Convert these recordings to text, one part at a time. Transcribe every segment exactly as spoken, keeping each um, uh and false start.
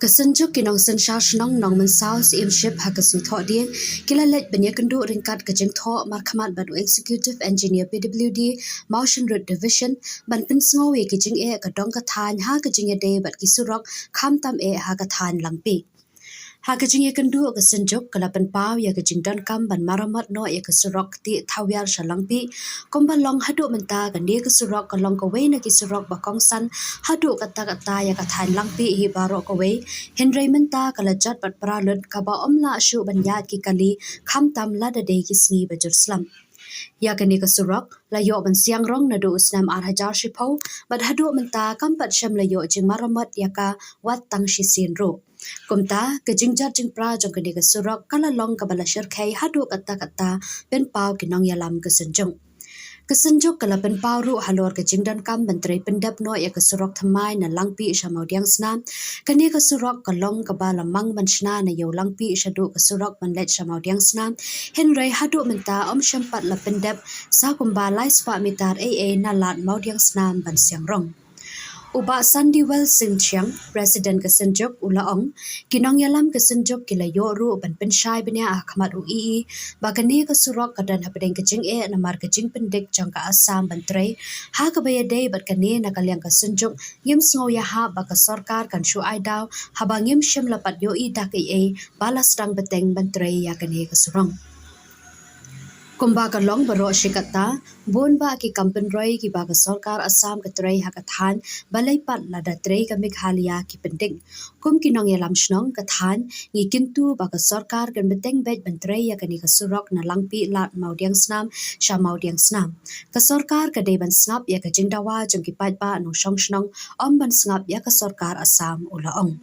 Ka Synjuk ki Nongsynshar Shnong Nongmynsaw Syiemship ha ka sngi Thohdieng ki la leit ban ïakynduh ryngkat ka jingthoh markhmat bad u Executive Engineer P W D Mawshynrut Division ban pynsngew ïa ki jingeh ka dong ka thaiñ ha ka jingïadei bad ki surok khamtam eh ha ka thaiñ Langpih. Ha ka jingïakynduh ka Synjuk ka la pynpaw ïa ka jingdonkam ban maramot noh ïa ka surok Ktieh Thawiar sha Langpih. Kumba long haduh mynta kane ka surok ka long kawei na ki surok ba kongsan haduh katta katta ïa ka thaiñ Langpih hi baroh kawei. Hynrei mynta ka la jot bad pra lut kaba ym lah shuh ban ïaid ki kali khamtam lada dei ki sngi ba jur slap. Ïa kane ka surok la ïoh ban siang rong naduh u snem ar hajar shiphew bad haduh mynta kam pat shym la ïoh jingmaramot ïa ka wat tang shisien ruh. Kumta ka jingjot jingpra jong kane ka surok ka la long kaba la shyrkhei haduh katta katta pynpaw ki nongïalam ka Synjuk. Ka Synjuk ka la pynpaw ruh halor ka jingdonkam ban trei pyndep noh ïa ka surok thymmai na Langpih sha Mawdiangsnam. Kane ka surok ka long kaba la mang ban shna na Ïew Langpih shaduh ka surok ban leit sha Mawdiangsnam. Hynrei haduh mynta ym shym pat la pyndep sa kumba lai spah mitar ei ei na lad Mawdiangsnam ban siang rong. U Bah Sandiwell Singh Chiang, President ka Synjuk, u la ong, ki nongïalam ka Synjuk ki la ïoh ruh ban pynshai bniah ha khmat u E E ba kane ka surok ka don hapdeng ka jingeh namar ka jingpyndik jong ka Assam ban trei. Ha kaba ïadei bad kane, na ka liang ka Synjuk ngim sngew ïahap ba ka sorkar kan shu ai daw haba ngim shym la pat ïohi dak ei ei ba la sdang bteng ban trei ïa kane ka surok. Kumba ka long baroh shi katta, bun bah ki kam pynroi kiba ka sorkar Assam ka trei ha ka thaiñ, balei pat lada trei ka Meghalaya ki pyndik. Kum ki nongïalam shnong ka thaiñ, ngi kyntu ba ka sorkar kan bteng beit ban trei ïa kane ka surok na Langpih lad Mawdiangsnam sha Mawdiangsnam. Ka sorkar ka dei ban sngap ïa ka jingdawa jong ki paidbah nongshong shnong, ym ban sngap ïa ka sorkar Assam, u la ong.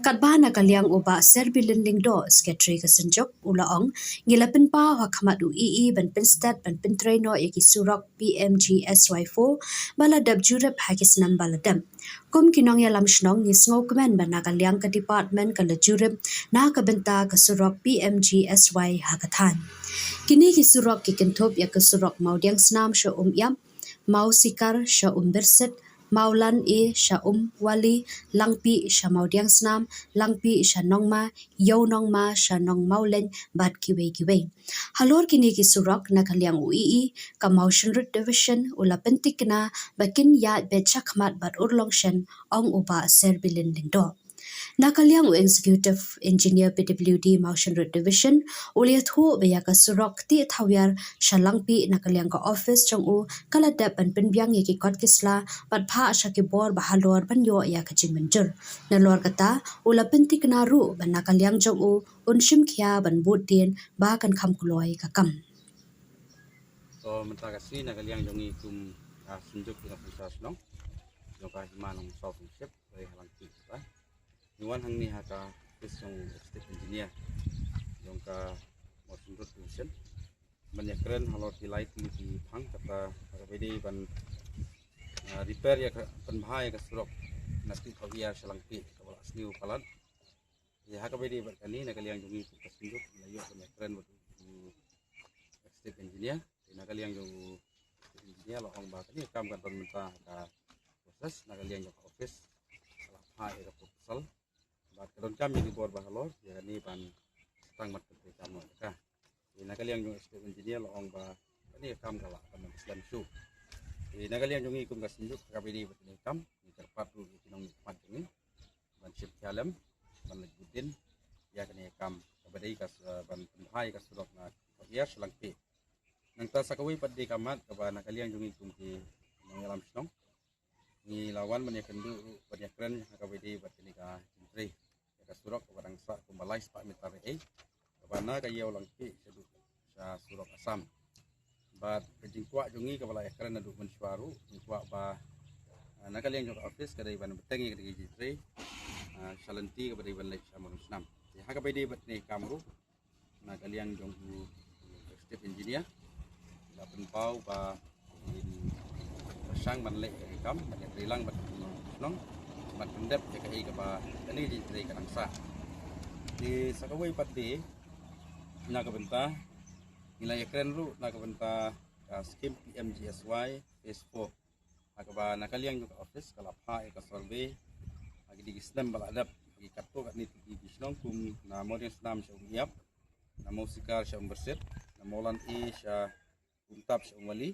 Katba na ka liang u Bah Serbilin Lyngdoh, Secretary ka Synjuk, u la ong, ngi la pynpaw ha khmat u E E ban pynsted ban pyntrei noh ïa ki surok P M G S Y four ba la dep jurip ha ki snem ba la dep. Kum ki nongïalam shnong ngi sngewkmen ba na ka liang ka department ka la jurip na ka bynta ka surok P M G S Y ha ka thaiñ. Kine ki surok ki kynthup ïa ka surok Mawdiangsnam sha Umïap, Mawsikar sha Umbyrsit, Mawlan A sha Umwali, Langpih sha Mawdiangsnam, Langpih sha Nongma, Ïew Nongma sha Nongmawleiñ bad kiwei kiwei. Halor kine ki surok na ka liang u E E ka Mawshynrut Division u la pyntikna ba kin ïaid beit shakhmat bad urlong shen, ong u Bah Serbilin Lyngdoh. Na ka liang u Executive Engineer P W D Mawshynrut Division u la ïathuh ba ïa ka surok Ktieh Thawiar sha Langpih na ka liang ka office jong u ka la dep ban pynbiang ïa ki kot ki sla bad phah sha ki bor ba halor ban ïoh ïa ka jingmynjur. Nalor kata u la pyntikna ruh ba na ka liang jong u un shim khia ban bud dien ba kan kham kloi ka kam. To mynta ka sngi na ka liang jong ngi kum ka Synjuk ki Nongsynshar Shnong jong ka Hima Nongmynsaw Syiemship, Ri Halang Ki ba ngi wan hangne ha ka office jong Executive Engineer jong ka Mawshynrut Division ban ïakren halor ki lai tylli ki phang kata ha kaba ïadei ban, ah, repair ïa ka, pynbha ïa ka surok na Ktieh Thawiar sha Langpih kaba la sniew palat. Te ha kaba ïadei bad kane na ka liang jong ngi kum ka Synjuk la ïoh ban ïakren bad u Executive Engineer. Te na ka liang jong u Executive Engineer la ong ba kane ka kam ka don mynta ha ka process na ka liang jong ka office. Ka la phah ïa ka proposal bad ka donkam ïa ki bor ba halor ïa kane ban sdang ban pyntrei kam noh ïa ka. Te na ka liang jong u Executive Engineer la ong ba kane ka kam ka lah ban slem shuh. Te na ka liang jong ngi kum ka Synjuk ha kaba ïadei bad kane ka kam ngi kyrpad ruh ïa ki nongmihkhmat jong ngi ban shim khia lem ban leit bud dien ïa kane ka kam kaba dei ka s-, ban pynbha ïa ka surok na Ktieh Thawiar sha Langpih. Nangta sa kawei pat de ka mat kaba na ka liang jong ngi kum ki nongïalam shnong ngi la wan ban ïakynduh ruh ban ïakren ha kaba ïadei bad kane ka jingtrei ïa ka surok kaba dang sah kumba lai spah mitar ei ei kaba na ka Ïew Langpih shaduh sha surok Assam. Bad ka jingkwah jong ngi kaba la ïakren naduh mynshuwa ruh, jingkwah ba, ah, na ka liang jong ka office ka dei ban bteng ïa ka jingtrei, ah, sha lynti kaba dei ban leit sha Mawdiangsnam. Te ha kaba ïadei bad kane ka kam ruh na ka liang jong u Executive Engineer la pynpaw ba in pyrshang ban leh ïa ka kam ban ïatrei lang bad u nongshong shnong ban pyndep ïa kaei kaba kane ka jingtrei ka dang sah. Te sa kawei pat de na ka bynta ngi la ïakren ruh na ka bynta ka skim P M G S Y phase four ha kaba na ka liang jong ka office ka la phah ïa ka survey ha kine ki snem ba la dep. ki katto katne tylli ki shnong kum na Mawdiangsnam sha Umiap, na Mawsikar sha Umbersit, na Mawlan A sha Umtap sha Umwali,